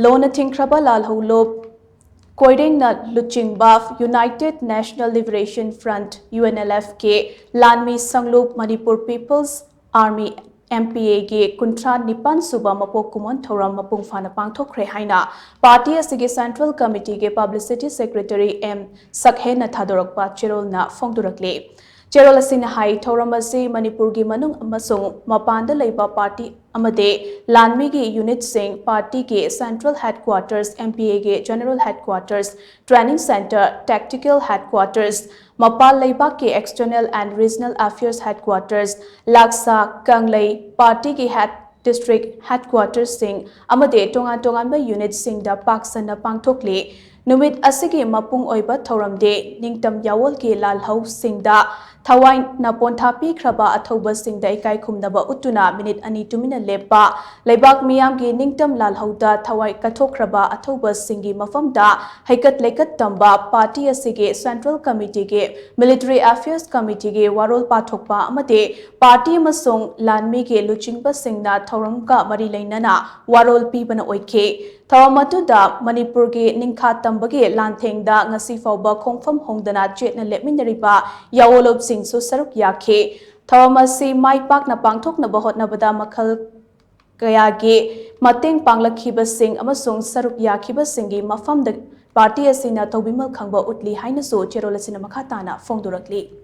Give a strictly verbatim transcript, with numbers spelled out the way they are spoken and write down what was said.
ꯂꯣꯟꯅ ꯊꯤꯡꯈ꯭ꯔꯕ ꯂꯥꯜꯍꯧꯂꯨꯞ ꯀꯣꯏꯔꯦꯡꯅ ꯂꯨꯆꯤꯡꯕ United National Liberation Front, UNLF ꯀꯤ ꯂꯥꯟꯃꯤ ꯁꯪꯂꯨꯞ Manipur People's Army, MPA ꯒꯤ ꯀꯨꯟꯊ꯭ꯔꯥ ꯅꯤꯄꯥꯟ ꯁꯨꯕ ꯃꯄꯣꯛ ꯀꯨꯝꯑꯣꯟ ꯊꯧꯔꯝ ꯃꯄꯨꯡ ꯐꯥꯅ ꯄꯥꯡꯊꯣꯛꯈ꯭ꯔꯦ ꯍꯥꯏꯅ party ꯑꯁꯤꯒꯤ Central Committee ꯒꯤ Publicity Secretary M ꯁꯛꯍꯦꯟꯅ ꯊꯥꯗꯣꯔꯛꯄ ꯆꯦꯔꯣꯜꯅ ꯐꯣꯡꯗꯣꯔꯛꯂꯤ꯫ ꯆꯦꯔꯣꯜ ꯑꯁꯤꯅ ꯍꯥꯏ, ꯊꯧꯔꯝ ꯑꯁꯤ ꯃꯅꯤꯄꯨꯔꯒꯤ ꯃꯅꯨꯡ ꯑꯃꯁꯨꯡ ꯃꯄꯥꯟꯗ ꯂꯩꯕ party ꯑꯃꯗꯤ ꯂꯥꯟꯃꯤꯒꯤ unit ꯁꯤꯡ, party ꯒꯤ Central Headquarters, MPA ꯒꯤ General Headquarters, Training Centre, Tactical Headquarters, ꯃꯄꯥꯟ ꯂꯩꯕꯥꯛꯀꯤ External and Regional Affairs Headquarters, ꯂꯥꯛꯁꯥ, ꯀꯪꯂꯩ, party ꯒꯤ head district headquarters ꯁꯤꯡ ꯑꯃꯗꯤ ꯇꯣꯉꯥꯟ ꯇꯣꯉꯥꯟꯕ unit ꯁꯤꯡꯗ ꯄꯥꯛ ꯁꯟꯅ ꯄꯥꯡꯊꯣꯛꯂꯤ꯫ ꯅꯨꯃꯤꯠ ꯑꯁꯤꯒꯤ ꯃꯄꯨꯡ ꯑꯣꯏꯕ ꯊꯧꯔꯝꯗꯤ ꯅꯤꯡꯇꯝ ꯌꯥꯋꯣꯜꯒꯤ ꯂꯥꯜꯍꯧꯁꯤꯡꯗ ꯊꯋꯥꯏꯅ ꯄꯣꯟꯊꯥ ꯄꯤꯈ꯭ꯔꯕ ꯑꯊꯧꯕꯁꯤꯡꯗ ꯏꯀꯥꯏ ꯈꯨꯝꯅꯕ ꯎꯠꯇꯨꯅ minute ꯑꯅꯤ ꯇꯨꯃꯤꯟꯅ ꯂꯦꯞꯄ, ꯂꯩꯕꯥꯛ ꯃꯤꯌꯥꯝꯒꯤ ꯅꯤꯡꯇꯝ ꯂꯥꯜꯍꯧꯗ ꯊꯋꯥꯏ ꯀꯠꯊꯣꯛꯈ꯭ꯔꯕ ꯑꯊꯧꯕꯁꯤꯡꯒꯤ ꯃꯐꯝꯗ ꯍꯩꯀꯠ ꯂꯩꯀꯠ ꯇꯝꯕ, party ꯑꯁꯤꯒꯤ Central Committee ꯒꯤ Military Affairs Committee ꯒꯤ ꯋꯥꯔꯣꯜ ꯄꯥꯊꯣꯛꯄ ꯑꯃꯗꯤ party ꯑꯃꯁꯨꯡ ꯂꯥꯟꯃꯤꯒꯤ ꯂꯨꯆꯤꯡꯕꯁꯤꯡꯅ ꯊꯧꯔꯝꯒ ꯃꯔꯤ ꯂꯩꯅꯅ ꯋꯥꯔꯣꯜ ꯄꯤꯕꯅ ꯑꯣꯏꯈꯤ꯫ ꯊꯧꯔꯝ ꯑꯗꯨꯗ ꯃꯅꯤꯄꯨꯔꯒꯤ ꯅꯤꯡꯈꯥ ꯇꯝꯕꯒꯤ ꯂꯥꯟꯊꯦꯡꯗ ꯉꯁꯤ ꯐꯥꯎꯕ ꯈꯣꯡꯐꯝ ꯍꯣꯡꯗꯅ ꯆꯦꯠꯅ ꯂꯦꯞꯃꯤꯟꯅꯔꯤꯕ ꯌꯥꯑꯣꯟꯂꯨꯞꯁꯤꯡꯁꯨ ꯁꯔꯨꯛ ꯌꯥꯈꯤ꯫ ꯊꯧꯔꯝ ꯑꯁꯤ ꯃꯥꯏ ꯄꯥꯛꯅ ꯄꯥꯡꯊꯣꯛꯅꯕ ꯍꯣꯠꯅꯕꯗ ꯃꯈꯜ ꯀꯌꯥꯒꯤ ꯃꯇꯦꯡ ꯄꯥꯡꯂꯛꯈꯤꯕꯁꯤꯡ ꯑꯃꯁꯨꯡ ꯁꯔꯨꯛ ꯌꯥꯈꯤꯕꯁꯤꯡꯒꯤ ꯃꯐꯝꯗ party ꯑꯁꯤꯅ ꯇꯧꯕꯤꯃꯜ ꯈꯪꯕ ꯎꯠꯂꯤ ꯍꯥꯏꯅꯁꯨ ꯆꯦꯔꯣꯜ ꯑꯁꯤꯅ ꯃꯈꯥ ꯇꯥꯅ ꯐꯣꯡꯗꯣꯔꯛꯂꯤ꯫